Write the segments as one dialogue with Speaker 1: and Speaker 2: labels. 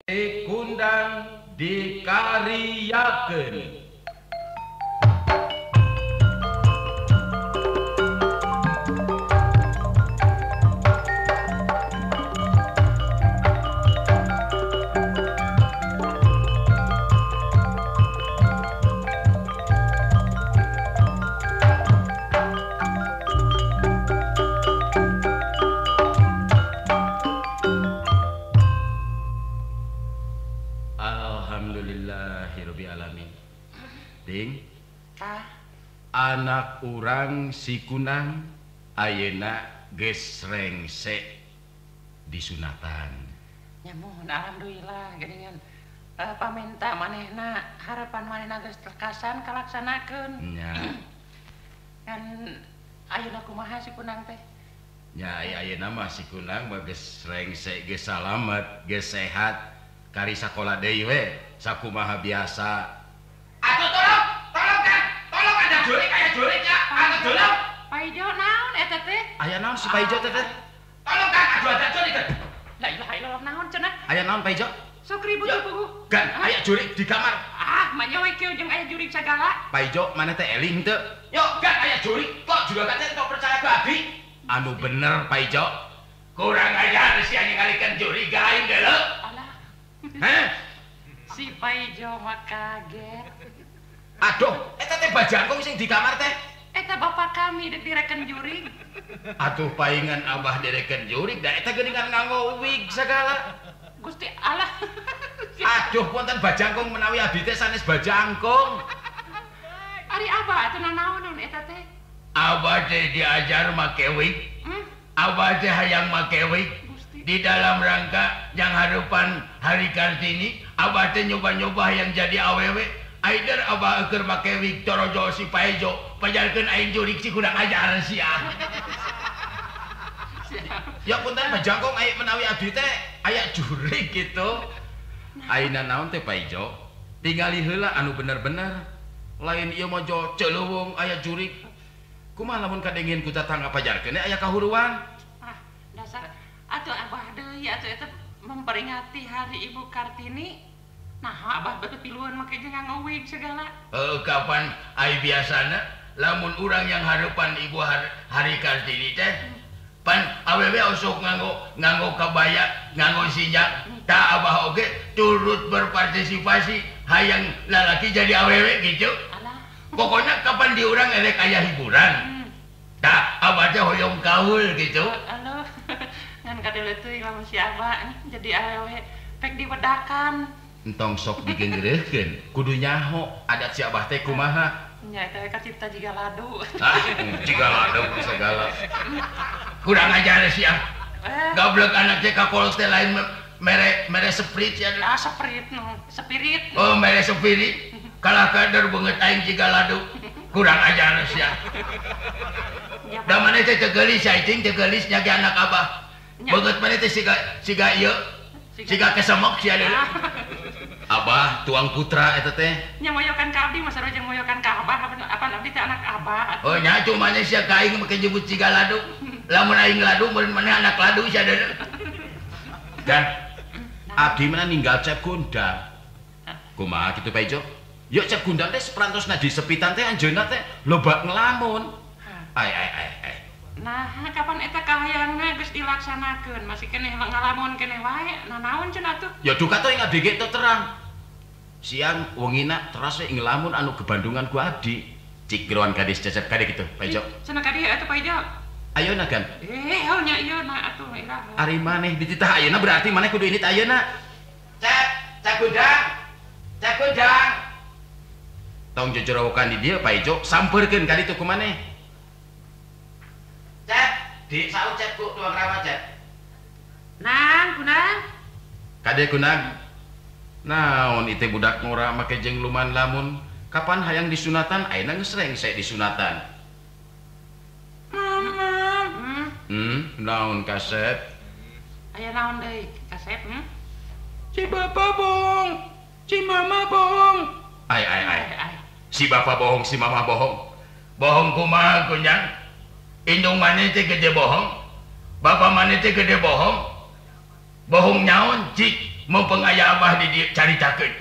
Speaker 1: Kundang dikariyakeun. Anak urang si Kunang ayeuna geus rengse disunatan.
Speaker 2: Nya muhun alhamdulillah geuningan pamenta manehna harapan manehna geus terkasan kalaksanakeun.
Speaker 1: Nya.
Speaker 2: Kan ayeuna kumaha si Kunang teh?
Speaker 1: Nya ayeuna mah si Kunang mah geus rengse geus salamet, geus sehat, kari sakola deui we sakumaha biasa. Atuh tolong, tolong kan. Tolong ada jurik, aya jurik ya. Anu tolong.
Speaker 2: Paijo naon eta teh?
Speaker 1: Aya naon si Paijo teh teh? Tolong kan aduh ada jurik kan.
Speaker 2: La ilaha illallah naon cenah?
Speaker 1: Aya naon Paijo?
Speaker 2: Sok ribut puguh.
Speaker 1: Gan, aya jurik di kamar.
Speaker 2: Ah, manya we kieu jeung aya jurik sagala.
Speaker 1: Paijo mana teh eling teu? Yo, gan aya jurik kok juga kan teh percaya ke abdi? Anu bener Paijo. Kurang ajar si anjing ngalikeun jurik gaing deuleu.
Speaker 2: Alah.
Speaker 1: Heh?
Speaker 2: Si Paijo mah kaget.
Speaker 1: Aduh, eta teh bajangkung sing di kamar teh.
Speaker 2: Eta bapak kami dek direken jurig.
Speaker 1: Atuh paingan abah direken jurig da eta geuningan nganggo wig sagala.
Speaker 2: Gusti Allah.
Speaker 1: Aduh punten bajangkung menawi abdi teh sanes bajangkung.
Speaker 2: Ari abah atuh nanaonan eta teh?
Speaker 1: Abah teh diajar make wig. Abah teh hayang make wig. Di dalam rangka yang harapan Hari Kartini, abah teh nyoba-nyoba yang jadi awewe. Aider abah keur make wig torojo si Paijo, pajarkeun aing jurik si kurang ajar sia. Ya punten bajangkung aya menawi abdi teh aya jurik gitu. Ayeuna naon teh Paijo? Tingali heula anu bener-bener. Lain ieu mah jo celeuweung aya jurik. Kumaha lamun kadengin ku tatangga pajarkeun aya kahuruan?
Speaker 2: Ah, dasar atuh abah deui atuh eta memperingati Hari Ibu Kartini. Nah, abah betul piluan make jeung nganggo wig segala.
Speaker 1: Kapan ai biasana lamun urang yang harapan Ibu Hari Kartini teh pan awewe osok nganggo kabaya, nganggo sinjak, tah abah oge turut berpartisipasi hayang lalaki jadi awewe gitu.
Speaker 2: Alah.
Speaker 1: Pokoknya kapan di urang elek aya hiburan. Tah abah teh hoyong kaul gitu.
Speaker 2: Aduh. Ngan kadeuleu teuing lamun si abah jadi awewe pek diwedakan.
Speaker 1: Entong sok digengreuhkeun, kudu nyaho adat si abah teh kumaha.
Speaker 2: Nya eta kacipta jiga ladu.
Speaker 1: Ah, jiga ladu segala. Kurang ajar sia. Goblok anak teh ka kolot teh lain mere seprit sia.
Speaker 2: Ah, seprit no, spirit.
Speaker 1: Oh, mere spirit. Kalah kader beungeut aing jiga ladu. Kurang ajar sia. Da maneh teh teu geulis sia cing teu geulis nya ge anak abah. Beungeut maneh teh siga ieu. Siga kesemok sia deui. Abah tuang putra eta teh.
Speaker 2: Nya moyokan ka abdi mah sarua jeung moyokan ka abah, apan abdi teh anak abah.
Speaker 1: Oh nya cuma nya sia ka aing make nyebut siga ladu. Lamun aing ladu meureun maneh anak ladu sia deui. Dan abdi mah ninggal Cep Gundang. Kumaha kitu Paijo? Yuk Cep Gundang teh saprantosna disepitan teh anjeunna teh loba ngelamun. Ai ai ai ai.
Speaker 2: Nah, kapan eta kahayangna geus dilaksanakeun masih keneh ngalamun keneh wae nanaon cenah atuh.
Speaker 1: Ya duka teh abdi ge teu terang. Siang wengina teras we ngelamun anu kebandungan ku abdi. Cik geroan gadis Cecep kade kitu, Paijo.
Speaker 2: Cenah ka dieu atuh Paijo.
Speaker 1: Ayeuna kan?
Speaker 2: Eh, oh nya ieu na atuh iraha.
Speaker 1: Ari maneh dititah ayeuna berarti maneh kudu indit ayeuna. Cep, Cep Gundang. Cep Gundang. Tong jojorowokan di dieu Paijo, sampeurkeun ka ditu ku maneh. Cep, di saut Cep ku tuang rama Cep.
Speaker 2: Nang, Kunang.
Speaker 1: Kade Kunang. Naon itu budak ngora make jeung luman lamun. Kapan hayang disunatan ayeuna geus rengse disunatan. Naon kasep?
Speaker 2: Aya naon deui kasep?
Speaker 1: Si bapak bohong, si mama bohong. Ai ai ai. Si bapak bohong, si mama bohong. Bohong kumaha Kunyang? Indung maneh teh gede bohong, bapak maneh teh gede bohong. Bohong nyaon cik. Mumpung aya abah di dieu caritakeun.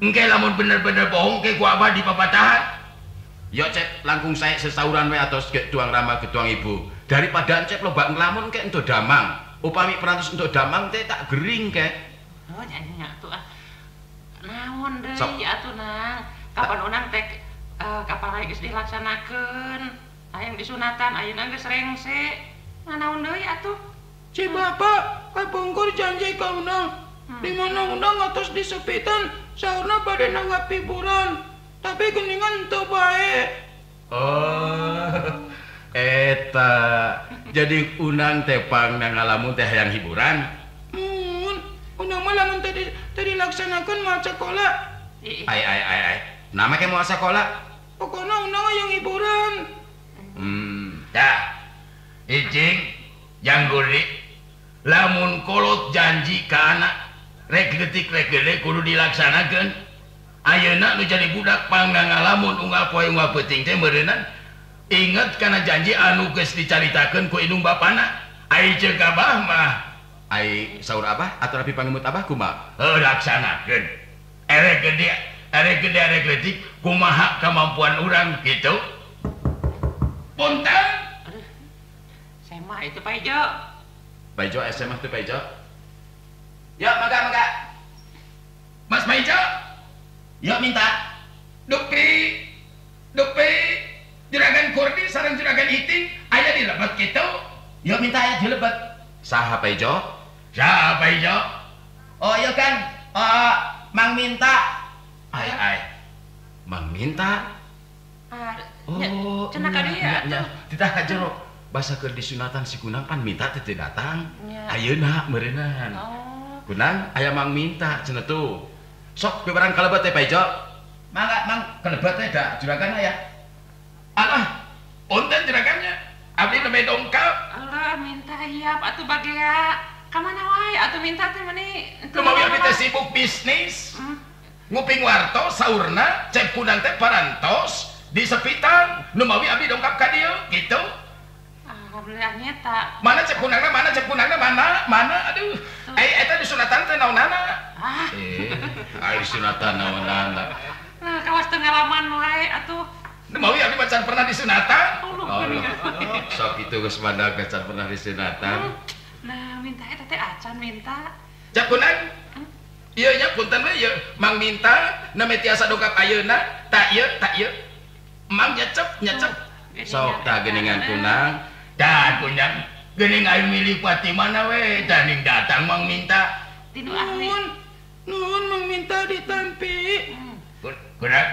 Speaker 1: Engke lamun bener-bener bohong ke ku abah dipapatahan. Yo Cep, langkung sae sesauran we atos ge tuang rama ge tuang ibu. Daripada Cep loba nglamun ke entuk damang. Upami perantos entuk damang teh tak gering ke.
Speaker 2: Oh nya atuh ah. Naon deui atuh Nang? Kapan unang teh kapal geus dilaksanakeun? Hayang disunatan ayeuna geus rengse. Naon deui atuh?
Speaker 3: Si bapak kapungkur janji ka unang. Di mana unang atos disepitan saurna bade nanggap hiburan. Tapi geningan teu bae.
Speaker 1: Oh, eta. Jadi unang teh pang ngalamun teh hayang hiburan.
Speaker 3: Mun, unang mah lamun teh dilaksanakeun moal sakola.
Speaker 1: Ai ai ai ai. Nama ke moal sakola?
Speaker 3: Pokona unang hayang hiburan.
Speaker 1: Tah. Icing jangguri lamun kolot janji ka anak rek leutik rek gede kudu dilaksanakeun. Ayeuna nu jadi budak pangna ngalamun unggal poe unggal peuting teh meureunnan inget kana janji anu geus dicaritakeun ku indung bapana. Ai ceuk abah mah ai saur abah atau rapi pangemut abah kumaha? Heuh laksanakeun. Erek gede erek gede erek leutik kumaha kemampuan urang kitu. Punten.
Speaker 2: Aduh. SMA itu Pak Ijo.
Speaker 1: Pak Ijo SMA itu Pak Ijo. Ya, mangga mangga. Mas Pak Ijo. Yuk minta. Dupi. Dupi. Juragan Kurdi sareng juragan Iting aya di lebet kitu. Yuk minta aya di lebet. Saha Pak Ijo? Saha Pak Ijo? Oh iya kan. Mang minta. Ai ai. Mang minta. Oh,
Speaker 2: cenah ka dieu atuh.
Speaker 1: Titah ka jero. Basa keur disunatan si Kunang pan minta teh teu datang. Ayeuna meureunnan.
Speaker 2: Oh.
Speaker 1: Kunang aya Mang minta cenah tuh. Sok bebarang kalebet teh Pak Ijo. Mangga Mang kalebet teh da juragan aya. Alah, punten juragannya. Abdi nembe dongkap.
Speaker 2: Alah minta hiap atuh bagea. Ka mana wae atuh minta teh meuni.
Speaker 1: Kumaha abdi teh sibuk bisnis. Nguping warto saurna Cep Kunang teh parantos di sepitan nu mawi abdi dongkap ka dieu kitu.
Speaker 2: Alhamdulillah nyeta.
Speaker 1: Mana Cep Kunangna mana Cep Kunangna mana mana aduh. Ai eta disunatan teh naonana?
Speaker 2: Ah.
Speaker 1: Ai disunatan naonana.
Speaker 2: Nah, kawas teu ngalaman wae atuh.
Speaker 1: Nu mawi abdi macan pernah disunatan.
Speaker 2: Oh,
Speaker 1: sok kitu geus mandag can pernah disunatan.
Speaker 2: Nah, minta eta teh acan minta.
Speaker 1: Cep Kunang. Ieu nya punten we ieu Mang minta name tiasa dongkap ayeuna tak ieu tak ieu. Mang nyecep nyecep. Sok tah geuningan Kunang. Tah Kunang geuning aing milih pati mana we tah ning datang Mang minta.
Speaker 2: Tinu ahli.
Speaker 3: Nuhun. Nuhun Mang minta ditampi.
Speaker 1: Kunang.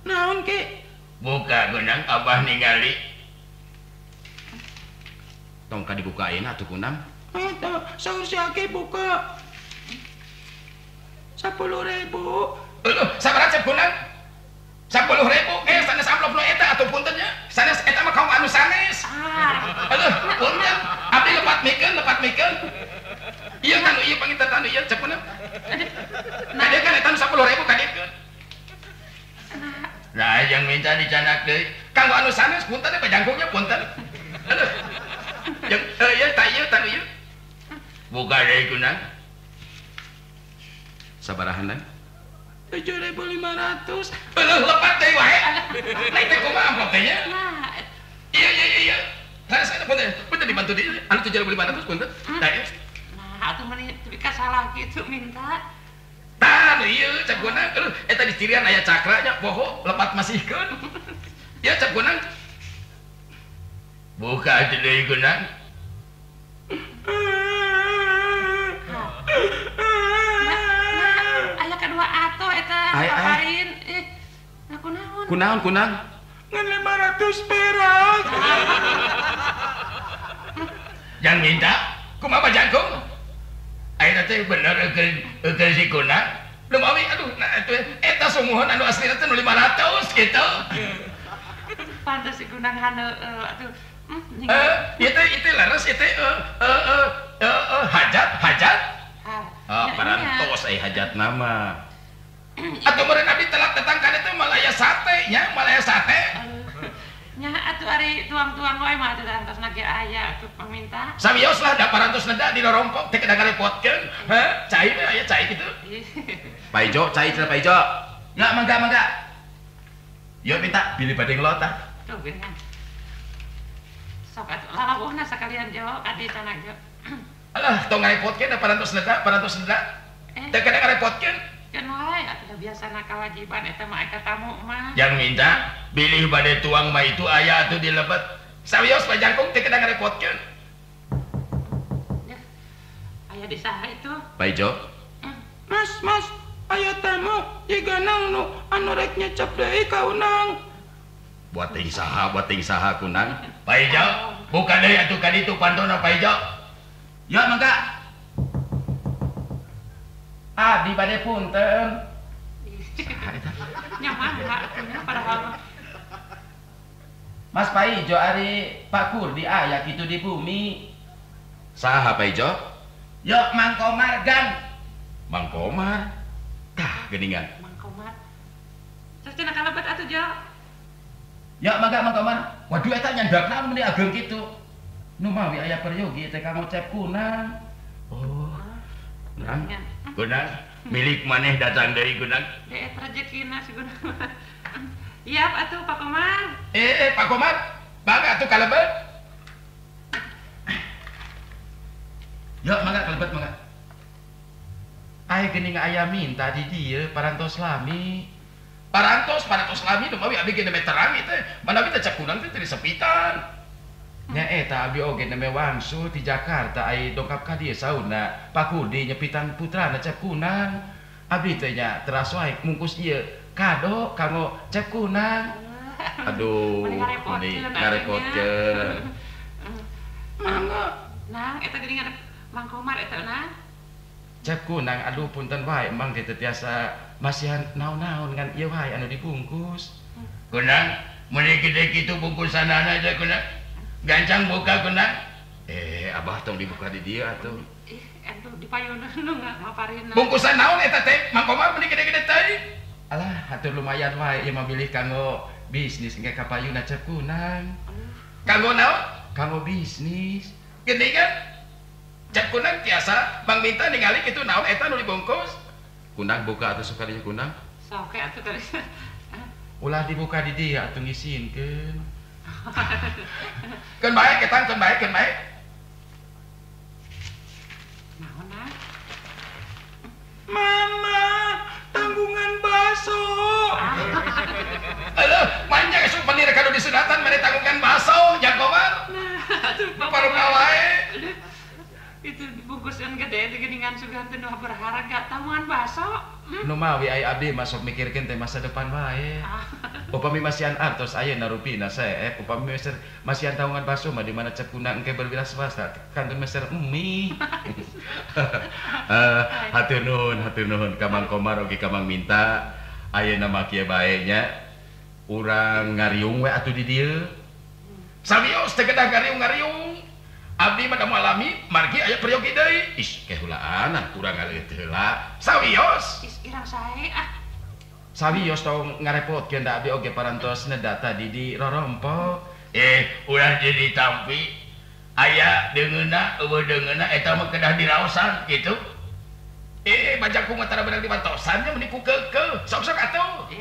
Speaker 3: Naon ki?
Speaker 1: Buka Kunang abah ningali. Tong ka dibukain atuh Kunang.
Speaker 3: Eta saur si Aki buka. 10.000.
Speaker 1: Aduh, sabaraha Cep Kunang? 10.000 sanes amplop nu eta atuh punten nya. Sanes eta mah kaum anu sanes. Aduh, punten. Abdi lepat mikeun, lepat mikeun. Ieu kan ieu panginten anu ieu Cep Kunang. Kadieu kan eta nu 10.000 kadiekeun. Nah, yang minta dicanak deui. Kanggo anu sanes punten teh jangkungnya punten. Aduh. Yang ieu ta ieu ta ieu. Buka deui Kunang. Sabarahan dan?
Speaker 3: 7.500.
Speaker 1: Aduh, lepat deui wae. Lain teh kumaha amplop teh nya? Iya iya iya. Sanes eta punten. Punten dibantu deui. Anu 7.500 punten. Tah ieu.
Speaker 2: Nah, atuh meuni teu salah kitu minta.
Speaker 1: Tah nu ieu Cep Kunang. Aduh, eta di cirian aya cakra nya poho lepat masihkeun. Ieu Cep Kunang. Buka deui Kunang.
Speaker 2: Aya kadua atuh eta paparin. Nah kunaon?
Speaker 1: Kunaon Kunang?
Speaker 3: Ngan 500 perak.
Speaker 1: Yang minta kumaha jangkung? Ayeuna teh bener eukeun si Kunang. Nu mawi aduh nah eta sumuhun anu aslina teh nu 500 kitu.
Speaker 2: Pantes si Kunang haneueuh atuh.
Speaker 1: Ieu teh ieu teh leres ieu teh hajat hajat. Parantos ai hajat nama. Atuh meureun abdi telat datang ka dieu teh malaya sate nya, malaya sate.
Speaker 2: Nya atuh ari tuang-tuang wae mah atuh tantosna ge aya atuh paminta.
Speaker 1: Sawios lah da parantos neda di rorompok teh kedah ngarepotkeun. Heh, cai we aya cai kitu. Pak Ijo, cai cenah Pak Ijo. Ya mangga mangga. Yo minta bilih bade ngelot tah.
Speaker 2: Tuh geuningan. Sok atuh lalawuhna sakalian Jo, kadi tanah Jo.
Speaker 1: Alah, tong ngarepotkeun da parantos neda, parantos neda. Teh kedah ngarepotkeun.
Speaker 2: Keun wae atuh da biasana kawajiban eta mah ka tamu mah.
Speaker 1: Yang minta bilih bade tuang mah itu aya atuh di lebet. Sawios Pak Jangkung teh kedah ngarepotkeun.
Speaker 2: Ya. Aya di saha itu?
Speaker 1: Pak Ijo.
Speaker 3: Mas, mas, aya tamu jigana nu anu rek nyecep deui ka Unang.
Speaker 1: Buat ting saha Kunang. Pak Ijo, buka deui atuh ka ditu pantona Pak Ijo. Ya mangga.
Speaker 3: Abdi bade punten.
Speaker 1: Saha eta?
Speaker 2: Nya mangga atuh nya padahal.
Speaker 3: Mas Pak Ijo ari Pak Kurdi aya kitu di bumi.
Speaker 1: Saha Pak Ijo?
Speaker 3: Yo Mang Komar gan.
Speaker 1: Mang Komar. Tah geuningan.
Speaker 2: Mang Komar. Terus cenah kalebet atuh Jo.
Speaker 3: Ya mangga Mang Komar. Waduh eta nyandakna meni ageng kitu. Nu mawi aya peryogi teh kanggo Cep Kunang.
Speaker 1: Oh. Nang. Kunang, milik maneh datang deui Kunang.
Speaker 2: Deet rejekina si Kunang. Iap atuh Pak Komar.
Speaker 1: Pak Komar, mangga atuh kalebet.
Speaker 3: Ya mangga kalebet mangga. Ai geuning aya minta di dieu parantos lami.
Speaker 1: Parantos lami nu mawi abdi ge nembe terang ieu teh. Manawi teh Cep Kunang teh teu disepitan.
Speaker 3: Nya eta abdi oge nembe wangsul ti Jakarta ai dongkap ka dieu sauna Pak Kurdi nyepitan putrana Cep Kunang. Abdi teh nya teras wae mungkus ieu kado kanggo Cep Kunang.
Speaker 1: Aduh, meni ngarepotkeun.
Speaker 3: Mangga.
Speaker 2: Nang eta geuningan Mang Komar eta nang.
Speaker 3: Cep Kunang aduh punten wae emang teh tiasa masihan naon-naon ngan ieu wae anu dibungkus.
Speaker 1: Kunang, meni gede kitu bungkusanana teh Kunang. Gancang buka Kunang. Abah tong dibuka di dieu atuh.
Speaker 2: Ih, atuh dipayuneun nu ngaparinna.
Speaker 1: Bungkusan naon eta teh? Mang Komar meni gede-gede teh.
Speaker 3: Alah, hatur lumayan wae ieu mah bilih kanggo bisnis engke kapayunna Cep Kunang.
Speaker 1: Kanggo naon?
Speaker 3: Kanggo bisnis.
Speaker 1: Geuningan Cep Kunang tiasa Mang minta ningali kitu naon eta nu dibungkus. Kunang buka atuh sukadinya Kunang.
Speaker 2: Sok we atuh tadi.
Speaker 3: Ulah dibuka di dieu atuh ngisinkeun.
Speaker 1: Keun bae ketang, keun bae, keun bae.
Speaker 2: Naon ah?
Speaker 3: Mama, tanggungan baso.
Speaker 1: Aduh, manja esuk menir kanu disunatan meni tanggungan baso, Jang Komar.
Speaker 2: Nah, atuh
Speaker 1: paruna wae.
Speaker 2: Itu bungkusan gede itu geuningan sugan teh nu berharga tanggungan baso.
Speaker 3: Nu mawi ai abdi masuk mikirkeun teh masa depan wae. Upami masihan artos ayeuna rupina seep, upami masihan tanggungan baso mah di mana Cep Kunang engke berwira swasta kantun meser mie.
Speaker 1: Hatur nuhun ka Mang Komar oge ka Mang Minta. Ayeuna mah kieu bae nya. Urang ngariung we atuh di dieu. Sawios teh kedah ngariung-ngariung. Abdi mah da moal lami margi aya peryogi deui. Ih, kehulaanan kurang ngaleueut heula. Sawios.
Speaker 2: Ih, irang sae ah.
Speaker 3: Sawios tong ngarepotkeun da abdi oge parantos neda tadi di rorompok.
Speaker 1: Ulah jadi tampi. Aya deungeunna eueuh deungeunna eta mah kedah diraosan kitu. Bajakung mah tara beunang dibantosan nya meni ku keukeuh. Sok-sok atuh.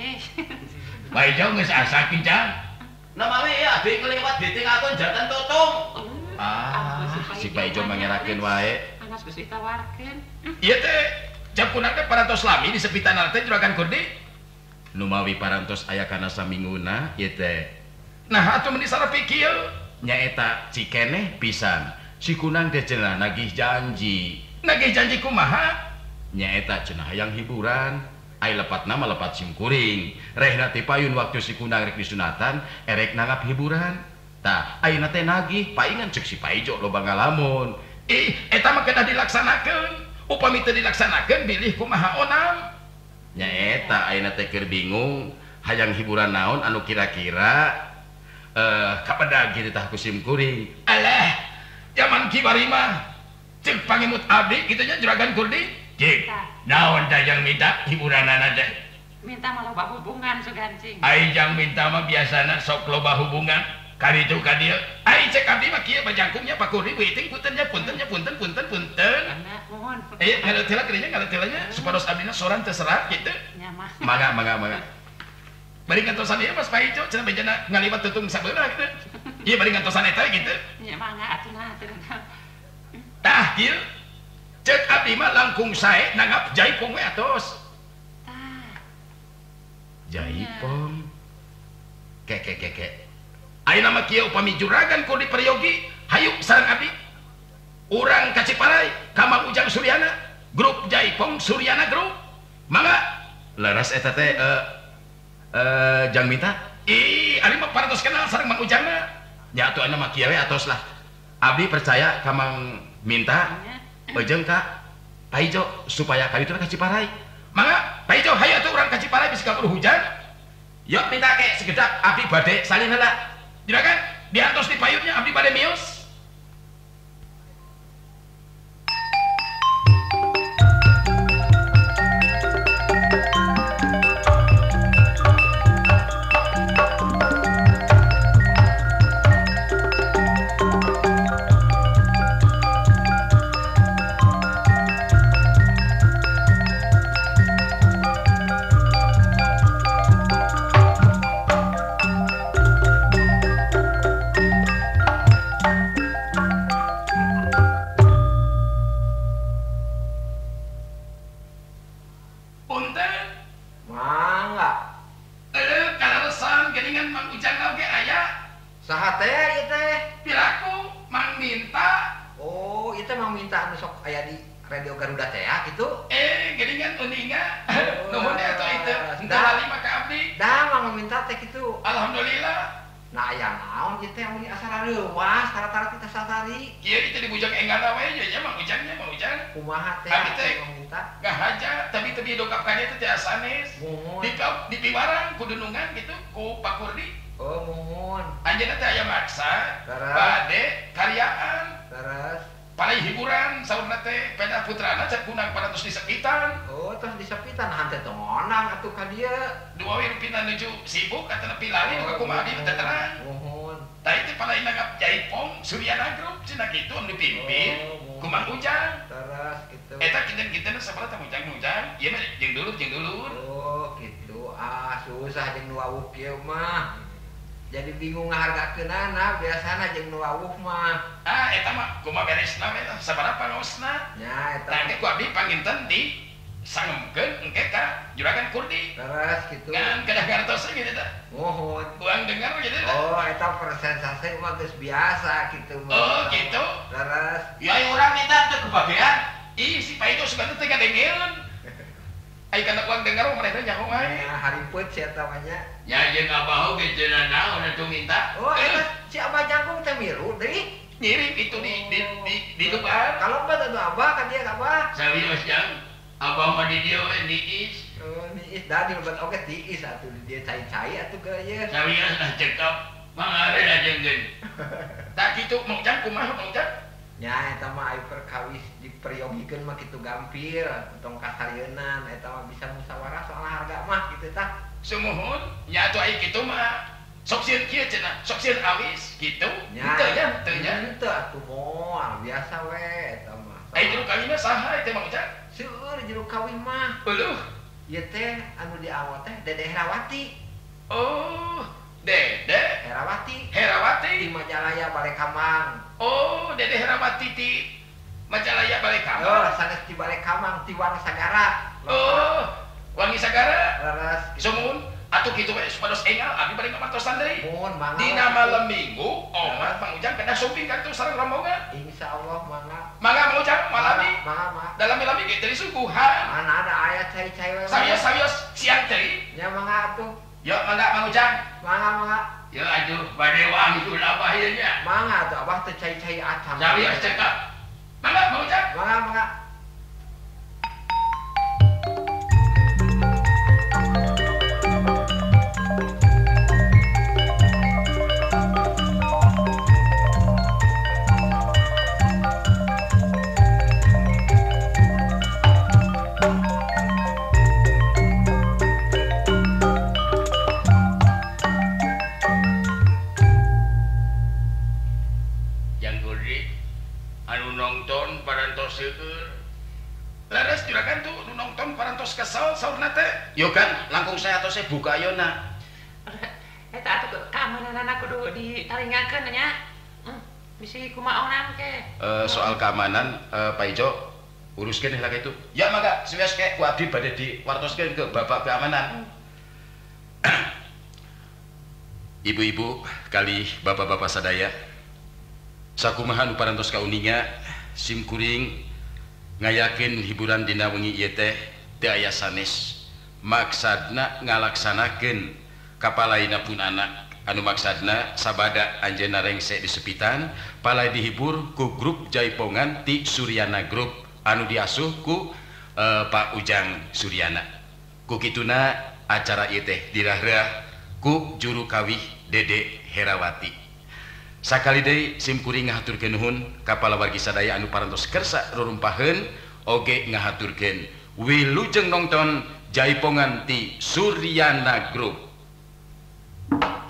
Speaker 1: Bae jauh geus asa kincang.
Speaker 3: Nah mawi ya abdi ngelewat ditingakeun jantan totung.
Speaker 1: Ah, si Pak Ijo mangerakeun wae.
Speaker 2: Anas geus ditawarkeun.
Speaker 1: Ieu teh Cep Kunang teh parantos lami di sepitan teh Juragan Kurdi. Nu mawi parantos aya kana saminguna ieu teh. Nah, atuh meni sarepi kieu. Nyaeta cikeneh pisan. Si Kunang teh cenah nagih janji. Nagih janji kumaha? Nyaeta cenah hayang hiburan. Ai lepatna mah lepat simkuring. Rehna teh payun waktu si Kunang rek disunatan, erek nanggap hiburan. Tah, ayeuna teh nagih, paingan cek si Pak Ijo loba ngalamun. Ih, eta mah kedah dilaksanakeun. Upami teu dilaksanakeun bilih kumaha onam. Nya eta ayeuna teh keur bingung, hayang hiburan naon anu kira-kira kapedag kitu tah ku simkuring. Alah, jaman kiwari mah cek pangimut abdi kitu nya Juragan Kurdi. Cik, naon tah yang minta hiburanana teh?
Speaker 2: Minta mah loba hubungan sugancing.
Speaker 1: Ai jang minta mah biasana sok loba hubungan. Ka ditu ka dieu. Ai cek abdi mah kieu bajangkungnya Pak Kurdi beuting puntennya puntennya punten punten punten.
Speaker 2: Mohon.
Speaker 1: Ngaleut heula keunya ngaleut heula nya supados abdina soran teu serat kitu.
Speaker 2: Nya mah.
Speaker 1: Mangga mangga mangga. Bari ngantosan ieu Mas Paijo cenah bejana ngaliwat tutung sabelah kitu. Ieu bari ngantosan eta kitu.
Speaker 2: Nya mangga atuh nah teu.
Speaker 1: Tah kieu. Cek abdi mah langkung sae nanggap jaipong we atos.
Speaker 2: Tah.
Speaker 1: Jaipong. Ke ke ke ke. Ayeuna mah kieu upami juragan Kurdi Peryogi hayu sareng abdi. Urang ka Ciparai ka Mang Ujang Suryana, grup Jaipong Suryana Group. Mangga. Leres eta teh jang minta. Ih, ari mah parantos kenal sareng Mang Ujangna. Nya atuh ayeuna mah kieu we atos lah. Abdi percaya ka Mang Minta jeung ka Paijo supaya ka ditu ka Ciparai. Mangga, Paijo hayu atuh urang ka Ciparai bisi kaburu hujan. Yuk minta ke segedak abdi bade salin heula. Juragan, diantos di payunnya abdi bade mios. Dipiwarang ku dunungan gitu ku Pak Kurdi.
Speaker 4: Oh mohon.
Speaker 1: Anjeunna teh aya maksa bade karyaan.
Speaker 4: Terus
Speaker 1: palai hiburan saurna teh peda putrana cek kunang parantos disepitan.
Speaker 4: Oh tos disepitan hante teu ngonang atuh ka dieu.
Speaker 1: Dua we rupina nuju sibuk atawa pilali nu kumaha di teu terang.
Speaker 4: Mohon.
Speaker 1: Tah itu palai nanggap Jaipong Suryana Group cenah kitu anu dipimpin ku Mang Ujang.
Speaker 4: Terus kitu.
Speaker 1: Eta kinten-kinten sabaraha teh Ujang-ujang ieu mah jeung dulur jeung dulur.
Speaker 4: Oh kitu. Ah susah jeung nu wawuh kieu mah. Jadi bingung ngahargakeunana biasana jeung nu wawuh mah.
Speaker 1: Ah eta mah kumaha beresna we sabaraha pangaosna.
Speaker 4: Nya eta.
Speaker 1: Tah engke ku abdi panginten di sangemkeun engke ka Juragan Kurdi.
Speaker 4: Terus kitu.
Speaker 1: Ngan kedah ngartos gitu tah.
Speaker 4: Mohon.
Speaker 1: Uang dengar gitu tah.
Speaker 4: Oh eta persensase mah geus biasa kitu mah.
Speaker 1: Oh kitu.
Speaker 4: Terus.
Speaker 1: Ya urang minta teu kebagean. Ih si Paijo sugan teh kadengeun. Ai kana uang dengar mah manehna nyaho wae.
Speaker 4: Ya haripeut si eta mah nya.
Speaker 1: Nya jeung abah oge cenah naon atuh minta.
Speaker 4: Oh eta si abah jangkung teh miru deui.
Speaker 1: Ngirim itu di depan.
Speaker 4: Kalau mah atuh abah ka dieu abah.
Speaker 1: Sawios jang. Abah mah di dieu we niis.
Speaker 4: Oh niis da di lebat oge tiis atuh di dieu cai-cai atuh ge ieu.
Speaker 1: Sawios lah cekap mangare jengkeun. Tah kitu Mang Ujang kumaha Mang Ujang?
Speaker 4: Nya eta mah ai perkawis diperyogikeun mah kitu gampil, tong kasarieunan eta mah bisa musyawarah soal harga mah kitu tah.
Speaker 1: Sumuhun, nya atuh ai kitu mah sok sieun kieu cenah, sok sieun awis kitu. Henteu nya, henteu nya.
Speaker 4: Henteu atuh moal biasa we eta mah.
Speaker 1: Ai juru kawin mah saha teh Mang Ujang?
Speaker 4: Seueur juru kawin mah.
Speaker 1: Euleuh.
Speaker 4: Ieu teh anu diawat teh Dedeh Herawati.
Speaker 1: Oh, Dede
Speaker 4: Herawati.
Speaker 1: Herawati
Speaker 4: di Majalaya Balekamang.
Speaker 1: Oh, Dede Herawati di Majalaya Balekamang.
Speaker 4: Oh, sanes di Balekamang, di Wangisagara.
Speaker 1: Oh, Wangisagara.
Speaker 4: Leres.
Speaker 1: Sumuhun, atuh kitu we supados engal abdi bade ngabantosan deui.
Speaker 4: Muhun mangga.
Speaker 1: Dina malam Minggu, omat Mang Ujang kedah sumping ka sareng rombongan.
Speaker 4: Insyaallah mangga.
Speaker 1: Mangga Mang Ujang malami.
Speaker 4: Mangga, mangga.
Speaker 1: Dalami-lami ge teu disuguhan.
Speaker 4: Mana ada aya cai-cai we.
Speaker 1: Sawios-sawios siang deui.
Speaker 4: Nya mangga atuh.
Speaker 1: Yo mangga Mang Ujang.
Speaker 4: Mangga mangga.
Speaker 1: Ya aduh bade wangsul abah ieu nya.
Speaker 4: Mangga atuh abah teu cai-cai acan.
Speaker 1: Sawios cekap. Mangga Mang Ujang.
Speaker 4: Mangga mangga.
Speaker 1: Anu nonton parantos seueur. Leres juragan tuh nu nonton parantos kesel saurna teh. Yo kan langkung saya tos buka ayeuna.
Speaker 2: Eta atuh keamananana kudu ditaringakeun nya. Bisi kumaha onang ke.
Speaker 1: Soal keamanan Pak Ijo uruskeun heula ka itu. Ya mangga siwes ke ku abdi bade diwartoskeun ke Bapak keamanan. Ibu-ibu kali bapak-bapak sadaya. Sakumaha nu parantos kauninga sim kuring ngayakeun hiburan dina wengi ieu teh teu aya sanes maksadna ngalaksanakeun kapalaina pun anak anu maksadna sabada anjeunna rengse disepitan palai dihibur ku grup Jaipongan ti Suryana Group anu diasuh ku Pak Ujang Suryana. Ku kituna acara ieu teh dirahreah ku juru kawih Dede Herawati. Sakali deui sim kuring ngahaturkeun nuhun ka palawargi sadaya anu parantos kersa rurumpaheun oge ngahaturkeun wilujeng nonton Jaipongan ti Suryana Group.
Speaker 5: Kembali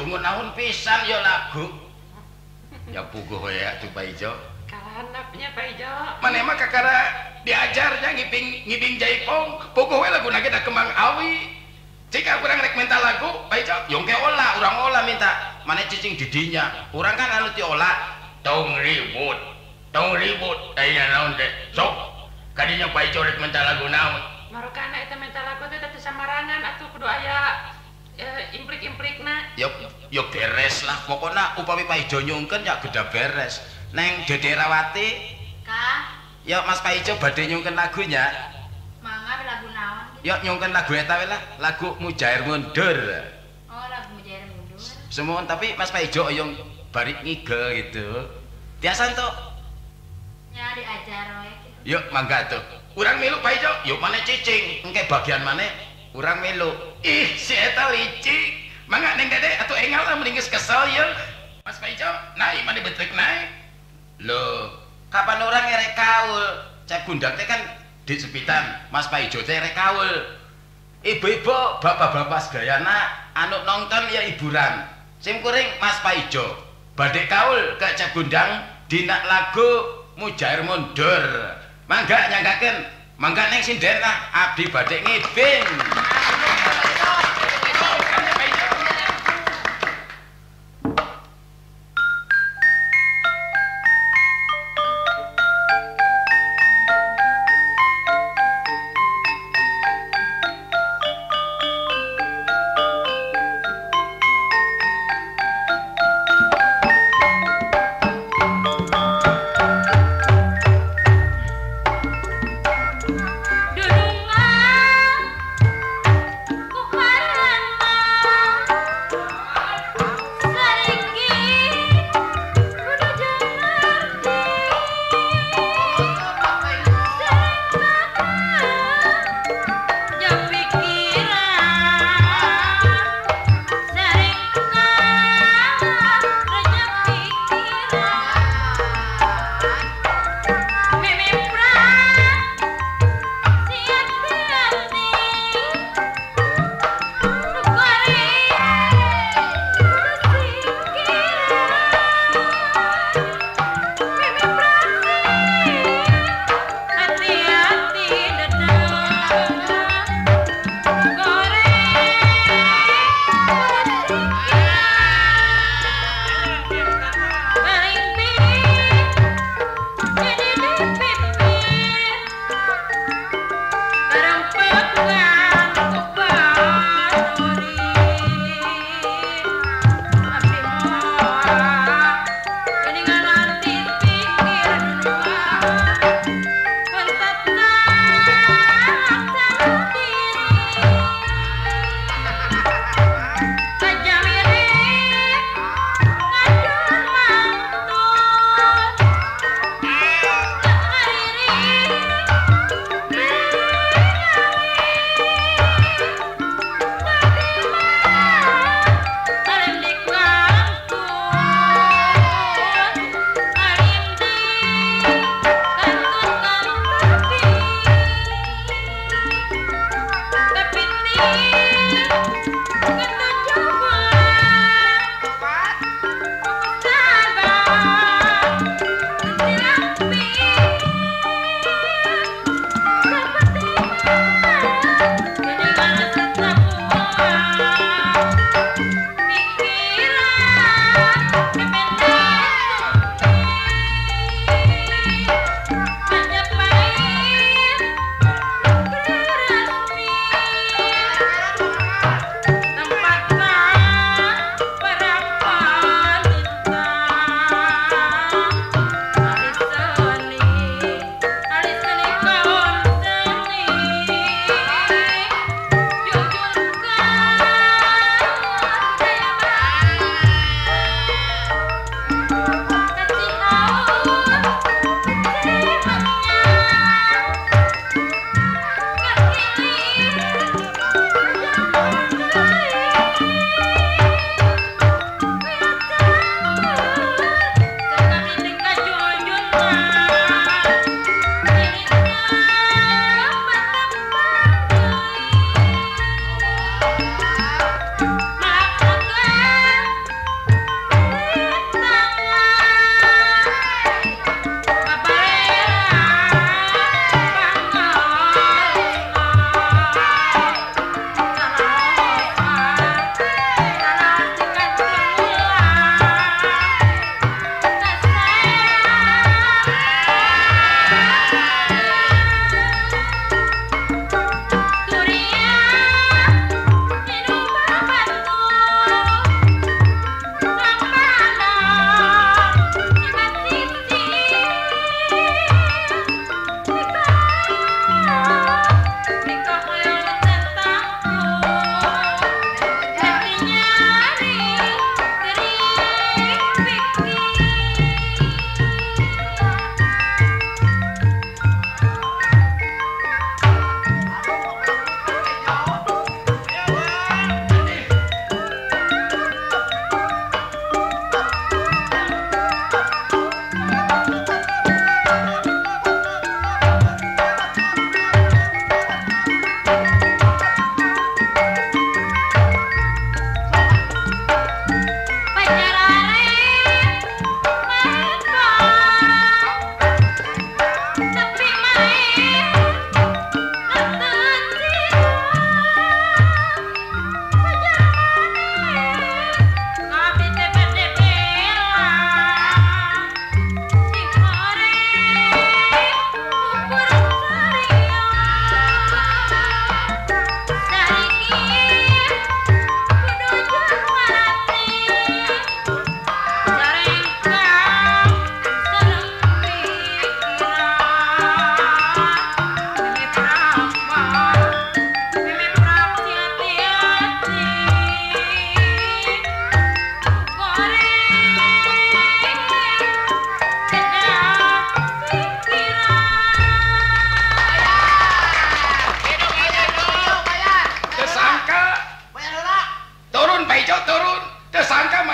Speaker 1: Aduh naon pisan ya lagu. Ya puguh we atuh Pak Ijo.
Speaker 2: Kalanapnya Pak Ijo.
Speaker 1: Maneh mah kakara diajarnya ngibing jaipong, puguh we laguna ge da kembang awi. Jika urang rek minta lagu, Pak Ijo, yong ke olah, urang olah minta. Maneh cicing didinya. Urang kan anu ti olah. Tong ribut. Tong ribut. Aya naon teh? Sok. Kadinya Pak Ijo rek minta lagu naon?
Speaker 2: Marukana eta minta lagu teh teu samarangan atuh kudu aya implik-implikna.
Speaker 1: Yo beres lah. Pokona upami Pak Ijo nyungkeun ya gedah beres. Neng Dede Rawati.
Speaker 5: Kak.
Speaker 1: Yo Mas Pak Ijo badhe nyungkeun lagunya.
Speaker 5: Mangga lagu naon gitu?
Speaker 1: Yo nyungkeun lagu eta we lah, lagu Mujair Mundur.
Speaker 5: Oh, lagu Mujair Mundur.
Speaker 1: Semohon tapi Mas Pak Ijo oyong bari ngigel gitu. Tiasa entuk?
Speaker 5: Nya diajar we gitu.
Speaker 1: Yuk mangga tuh. Urang milu Pak Ijo, yuk maneh cicing. Engke bagian maneh urang milu. Ih, si eta licik. Mangga Neng Dede atuh engal lah mending geus kesel ye. Mas Pak Ijo, naik maneh betrek naik. Loh, kapan urang ngerek kaul? Cep Gundang teh kan di sepitan Mas Pak Ijo teh rek kaul. Ibu-ibu, bapak-bapak sedayana anu nonton ya hiburan. Sim kuring Mas Pak Ijo badhe kaul ke Cep Gundang dina lagu Mujair Mundur. Mangga nyanggakeun, mangga neng sinden lah abdi badhe ngibing.
Speaker 5: Dunungan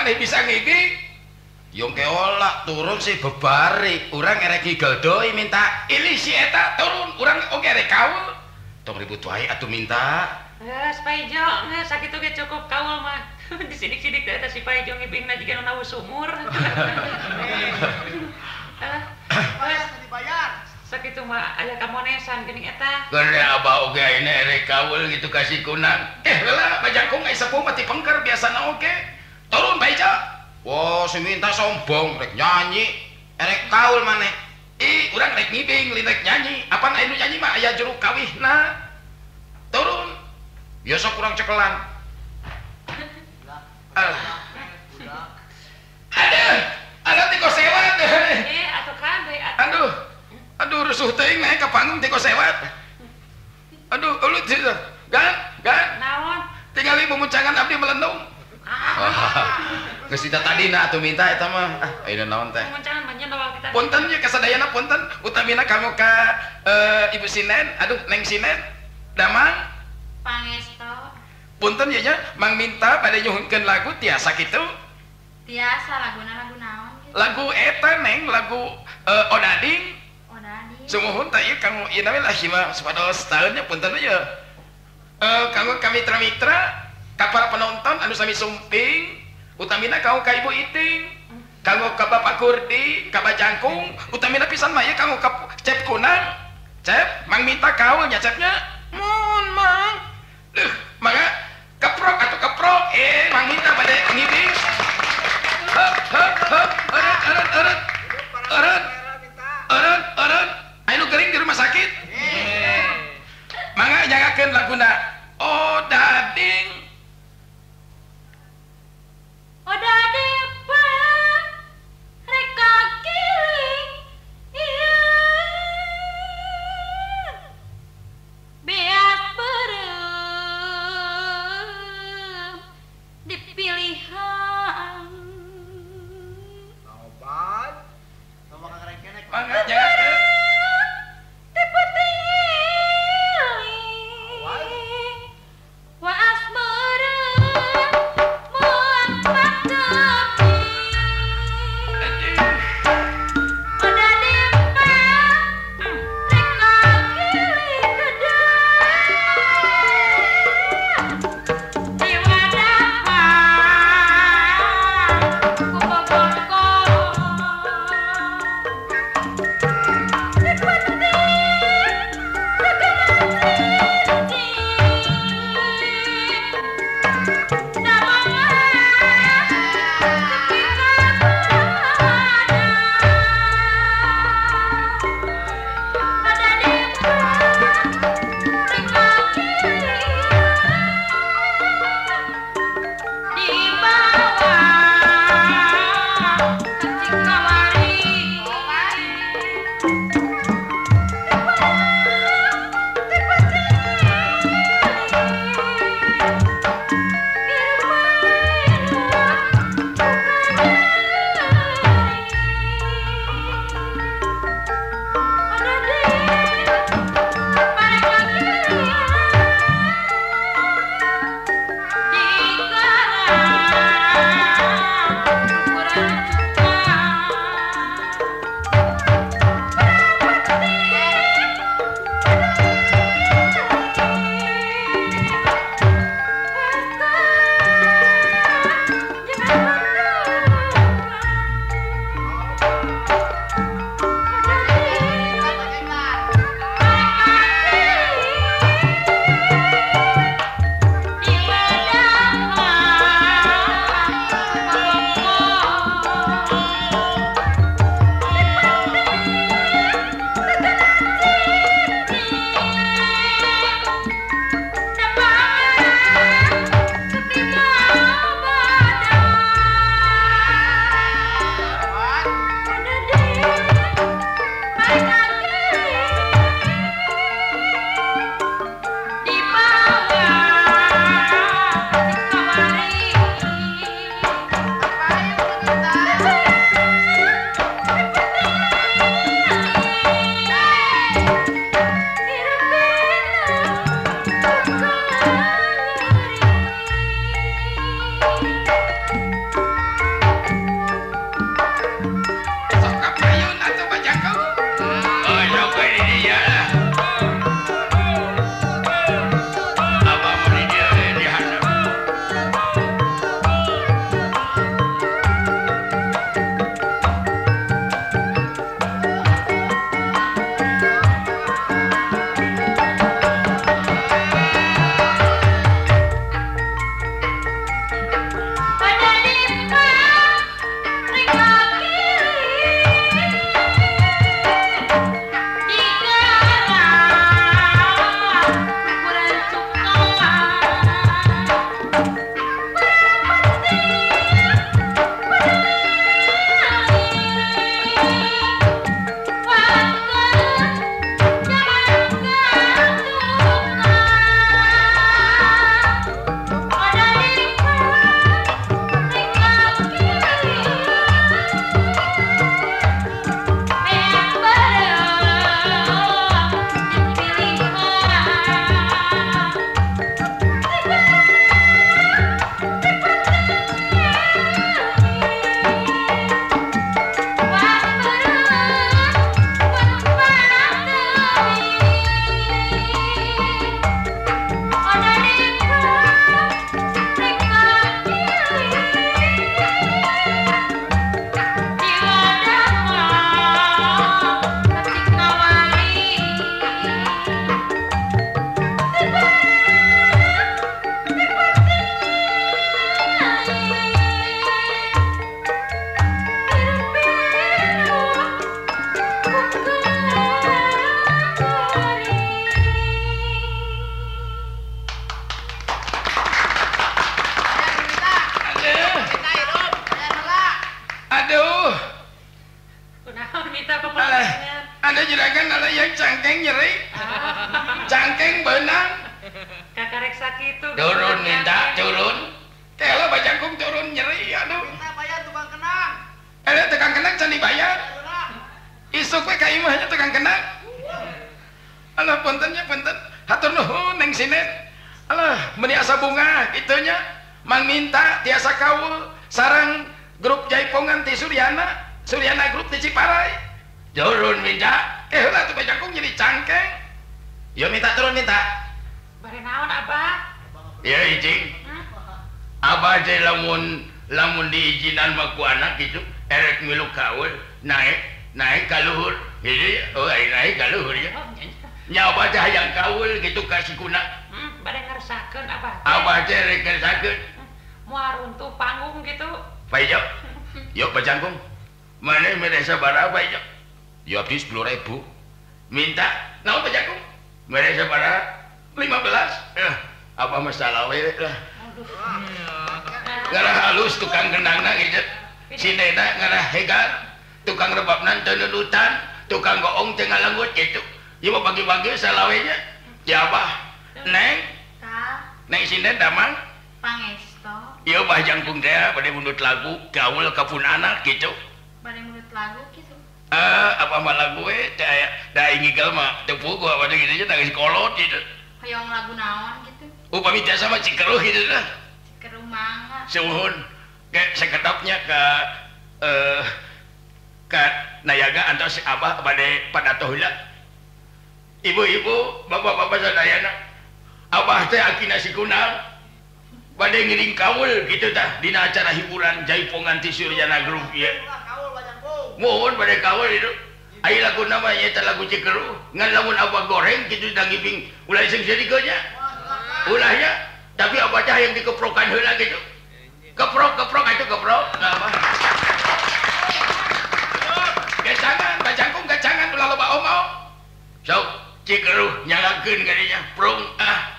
Speaker 1: maneh bisa ngibing. Yung keola turun si bebari, urang erek ngigel deui minta. Ilih si eta turun, urang oge erek kaul. Tong ribut wae atuh minta.
Speaker 2: Geus Paijo, geus sakitu ge cukup kaul mah. Disidik-sidik teh eta si Paijo ngibingna jiga nu nawu sumur.
Speaker 6: Bayar dibayar.
Speaker 2: Sakitu mah aya kamonesan geuning eta.
Speaker 1: Geus abah oge ayeuna erek kaul gitu ka si Kunang. Heula bajangkung ai sepuh mah ti pengker biasana oge. Turun Paijo. Wah, si minta sombong rek nyanyi, erek kaul maneh. Ih, urang rek ngibing, lain rek nyanyi. Apan aya nu nyanyi mah aya juru kawihna. Turun. Biasa kurang cekelan. Alah. Aduh, aduh tiko sewat.
Speaker 2: Atuh kabeh atuh.
Speaker 1: Aduh. Aduh rusuh teuing naik ka panggung tiko sewat. Aduh, ulut sih. Gan, gan.
Speaker 2: Naon?
Speaker 1: Tingali mumuncangan abdi melendung. Geus dita tadina atuh minta eta mah. Ah, ayeuna naon teh?
Speaker 2: Mumuncangan mah nya kita.
Speaker 1: Punten nya kasadayana punten, utamina kamu ka Ibu Sinen, aduh Neng Sinen. Damang
Speaker 5: pangesto.
Speaker 1: Punten ya nya, Mang minta bade nyuhunkeun lagu tiasa kitu.
Speaker 5: Tiasa laguna lagu naon kitu?
Speaker 1: Lagu eta Neng, lagu Odading.
Speaker 5: Odading.
Speaker 1: Sumuhun teh ieu kanggo ieu na we lah mah supados taeun nya punten ye. Kanggo ka mitra-mitra, ka para penonton anu sami sumping, utamina kanggo ka Ibu Iting, kanggo ka Bapak Kurdi, ka Bajangkung, utamina pisan mah ieu kanggo ka Cep Kunang. Cep, Mang minta kaul nya Cepnya. Mun Mang. Duh, mangga keprok atuh keprok. Mang minta bade ngibing. Heup heup heup, eureut eureut eureut. Eureut. Eureut eureut. Aya nu gering di rumah sakit. Mangga nyagakeun laguna Odading.
Speaker 5: Odading reka giling iya beas beureum
Speaker 1: teh juragan ala yang cangkeng nyeri. Cangkeng beunang.
Speaker 2: Kakarek sakitu.
Speaker 1: Turun minta turun. Kela bajangkung turun nyeri aduh.
Speaker 6: Minta bayar tukang kenang.
Speaker 1: Eta tukang kenang can dibayar. Isuk we ka imah nya tukang kenang. Alah punten nya punten. Hatur nuhun Neng Sinen. Alah meuni asa bunga kitu nya. Mang minta tiasa kaul sareng grup jaipongan ti Suryana. Suryana grup ti Ciparai. Turun minta. Heula tuh bajangkung jadi cangkeng. Yo minta turun minta.
Speaker 2: Bare naon Abah?
Speaker 1: Ya ijing. Abah teh lamun lamun diizinan mah ku anak gitu erek milu kaul naik naik ka luhur. Hiji oh naik ka luhur ya. Nya abah teh hayang kaul gitu ka si kuna.
Speaker 2: Bade ngersakeun abah teh.
Speaker 1: Abah teh rek ngersakeun.
Speaker 2: Moal runtuh panggung gitu.
Speaker 1: Pak Ijo. Yuk bajangkung. Mana mere sabaraha Pak Ijo?
Speaker 3: Ya abdi 10.000.
Speaker 1: Minta naon bajangkung? Mere sabaraha? 15. Apa masalah we lah. Ngarah halus tukang kendangna gitu. Sindena ngarah hegar, tukang rebabna teu nunutan, tukang goong teu ngalenggut gitu. Ieu mah pagi-pagi salawe nya. Ya abah. Neng. Neng sinden damang
Speaker 5: pangesto.
Speaker 1: Ieu bah jangkung teh bade mundut lagu gaul ka pun anak gitu.
Speaker 5: Bade mundut lagu gitu.
Speaker 1: Apa mah lagu we teh aya da ingigel mah teu puguh apa teh kitu nya geus kolot gitu.
Speaker 5: Hoyong lagu naon gitu.
Speaker 1: Upami tiasa mah Cikeruh gitu dah.
Speaker 5: Cikeruh mangga.
Speaker 1: Suhun. Ke sekedapnya ke ka nayaga antos abah bade padato heula. Ibu-ibu, bapak-bapak sadayana. Abah teh akina si Kunal bade ngiring kaul gitu tah dina acara hiburan jaipongan ti Suryana Group ieu. Mohon bade kaul itu. Ai laguna mah nya eta lagu Cikeruh. Ngan lamun abah goreng kitu da ngiping ulah seung-seurikeun nya. Ulah nya, tapi abah teh hayang dikeprokan heula gitu. Keprok keprok atuh keprok. Nah, abah. Gacangan, bajangkung gacangan ulah loba omong. Sok Cikeruh nyalakeun ka dinya, prung ah.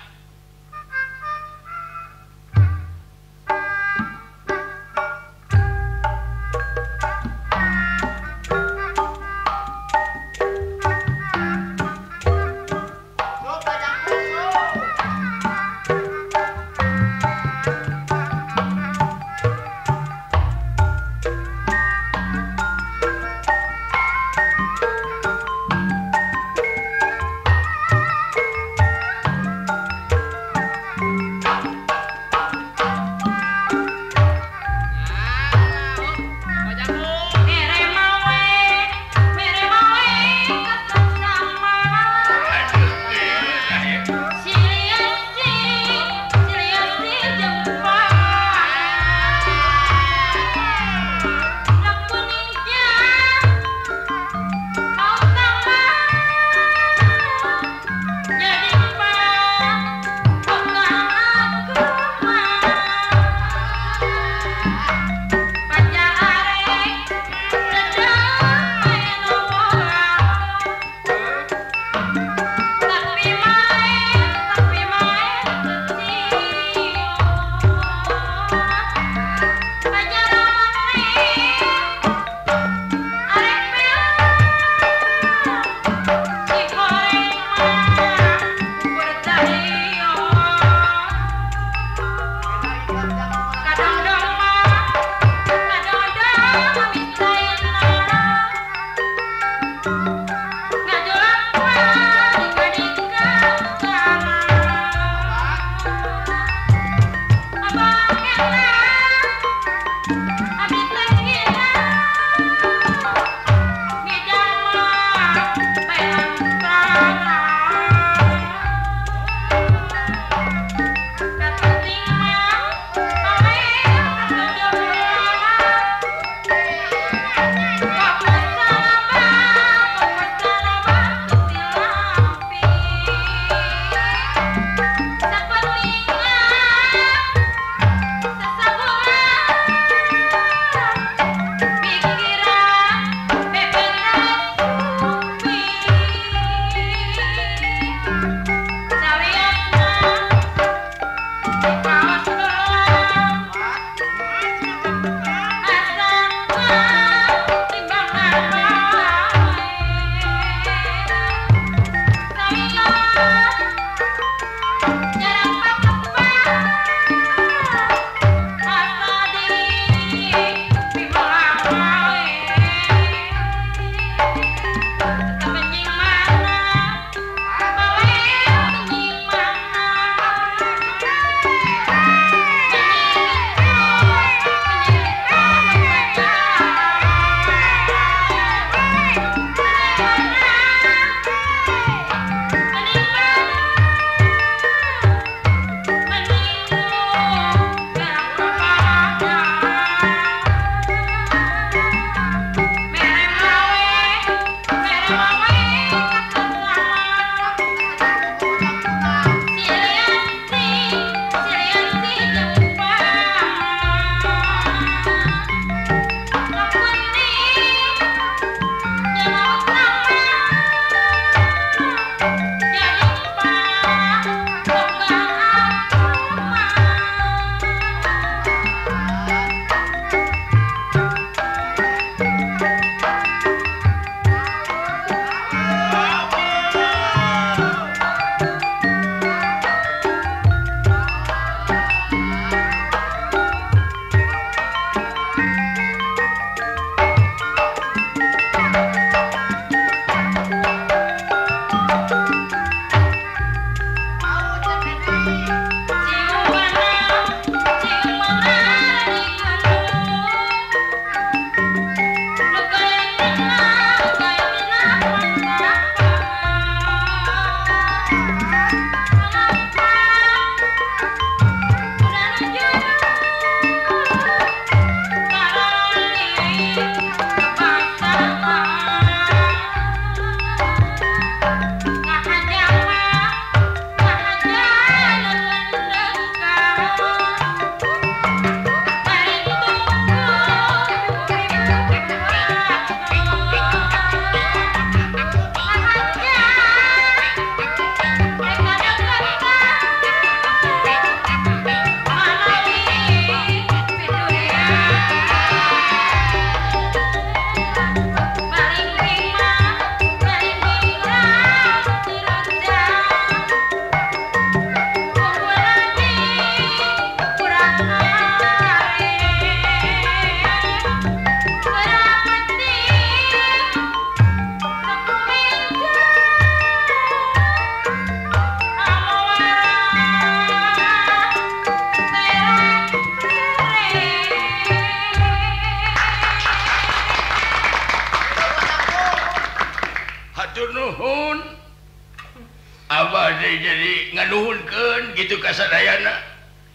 Speaker 1: bade jadi nganuhunkeun gitu ka sadayana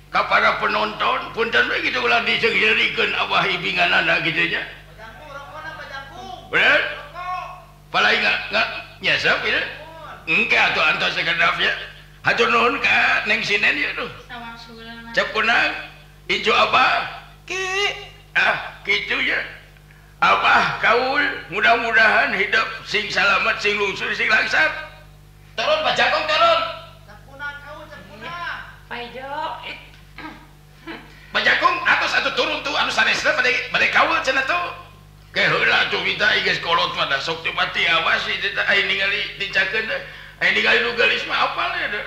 Speaker 1: ka para penonton punten we gitu ulah diseungjeurikeun Abah ibinganana kitu nya. Bener? Palai nggak nyesep ya? Engke atuh antos sakedap ya. Hatur nuhun ka Neng Sinen ya tuh. Cep kunang ijo Abah ki ah kitu ya. Abah kaul mudah-mudahan hidup sing salamet sing lungsur sing langsat. Turun Pak Jakung turun.
Speaker 6: Cep kunang kaul cep kunang.
Speaker 2: Pak Ijo.
Speaker 1: Pak Jakung atos atuh turun tuh anu sanesna bade kaul cenah tuh. Ke heula atuh kita geus kolot mah da sok teu pati awas ieu teh aing ningali dicakeun aing ningali nu geulis mah apal ya da.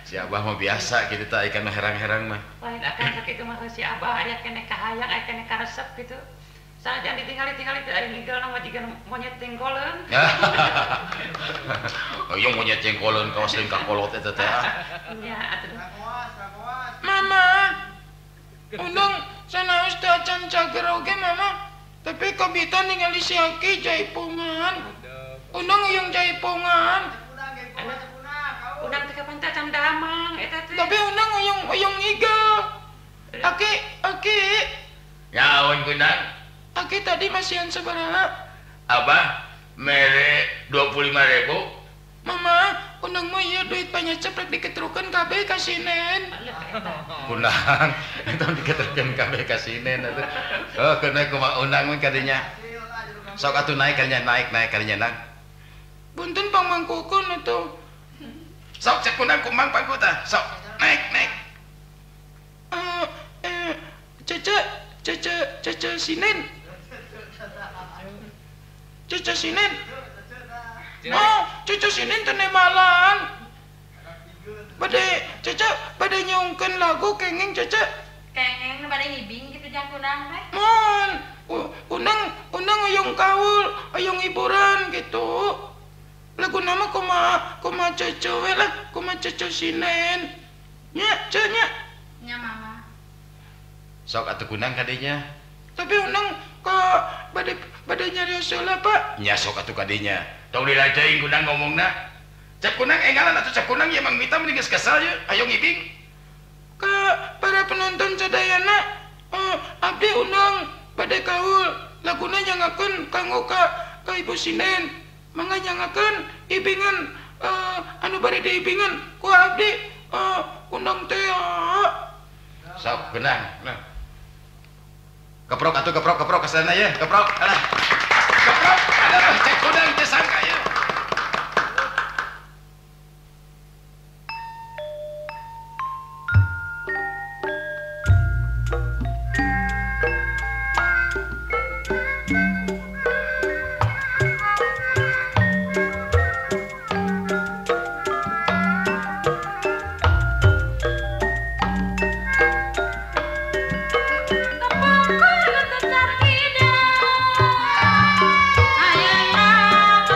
Speaker 3: Si Abah mah biasa kitu tah ikan herang-herang mah.
Speaker 2: Lain akan sakitu mah si Abah aya keneh kahayang aya keneh karesep gitu. Sanajan ditingali-tingali teh aing ninggalna mah jiga monyet jengkoleun.
Speaker 3: Hayang monyet jengkoleun kawas leuh ka kolot eta teh.
Speaker 2: Nya atuh.
Speaker 7: Mama. Undang sanaos teh acan cager oge mama. Tapi kabita ningali si Aki jaipongan. Undang uyung jaipongan.
Speaker 2: Undang teh kapan teh acan damang eta teh.
Speaker 7: Tapi undang uyung uyung igel. Aki, Aki.
Speaker 1: Nyaon kunang?
Speaker 7: Aki tadi masihan sabaraha?
Speaker 1: Abah mere 25.000.
Speaker 7: Mama, undang mah ieu duit panyecep rek diketrukeun kabeh ka Sinen.
Speaker 3: Kunang, eta diketrukeun kabeh ka Sinen atuh. Oh, keuna kumaha undang mah kadinya. Sok atuh naik kadinya, naik kadinya nang.
Speaker 7: Punten pangmangkukun atuh.
Speaker 3: Sok cek kunang kumang pangku tah. Sok naik naik.
Speaker 7: Cece cece cece Sinen. Cece Sinen. Oh, Cece Sinen teh nemalan. Bade Cece bade nyungkeun lagu kenging Cece.
Speaker 5: Kenging bade ngibing kitu jang kunang teh.
Speaker 7: Mun, undang undang uyung kaul, uyung hiburan gitu. Lagu nama kumaha kumaha Cece we lah, kumaha Cece Sinen. Nya, ce nya.
Speaker 5: Nya mama.
Speaker 3: Sok atuh kunang kadinya.
Speaker 7: Tapi undang ka bade bade nyarios heula, Pak.
Speaker 3: Nya sok atuh kadinya.
Speaker 1: Tong dilaceing kunang ngomongna. Cep kunang enggalan atuh cep kunang ieu Mang Mita mending geus kesel ye, ayo ngibing.
Speaker 7: Ka para penonton sadayana, abdi undang bade kaul laguna nyangakeun kanggo ka Ibu Sinen. Mangga nyangakeun ibingan anu bade diibingan ku abdi undang teh.
Speaker 3: Sok kunang. Nah. Keprok atuh keprok keprok kesana ye, keprok. Alah. Keprok, alah cek kunang teh sangka ye.
Speaker 5: Ayo,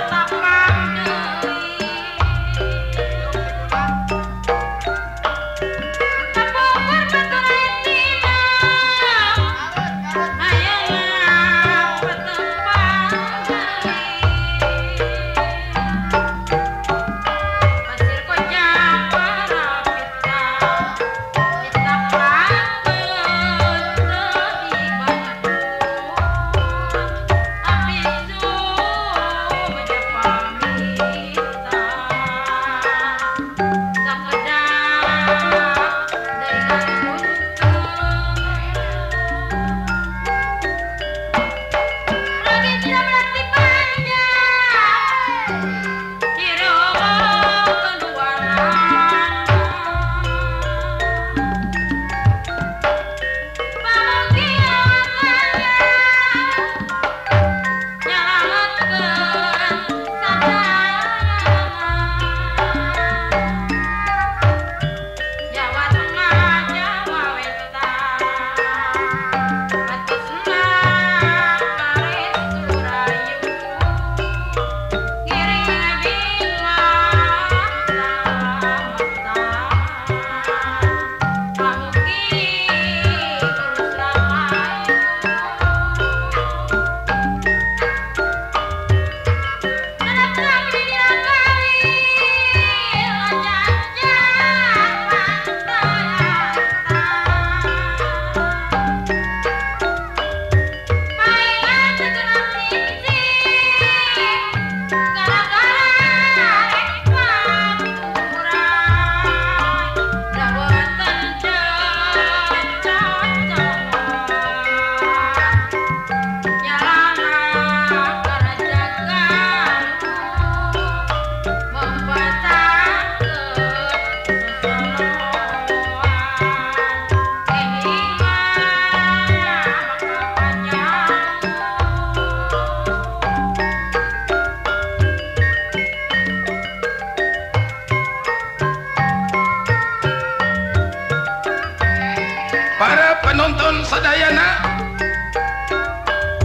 Speaker 7: Para penonton sadayana,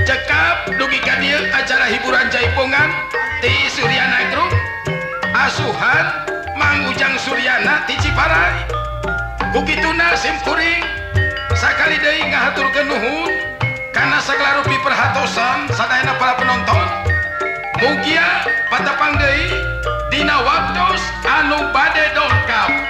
Speaker 7: cekap dugi ka dieu acara hiburan jaipongan ti Suryana Group asuhan Mang Ujang Suryana ti Ciparai. Kukituna sim kuring sakali deui ngahaturkeun nuhun kana sagala rupi perhatosan sadayana para penonton. Mugia patepang deui dina waktos anu bade dongkap.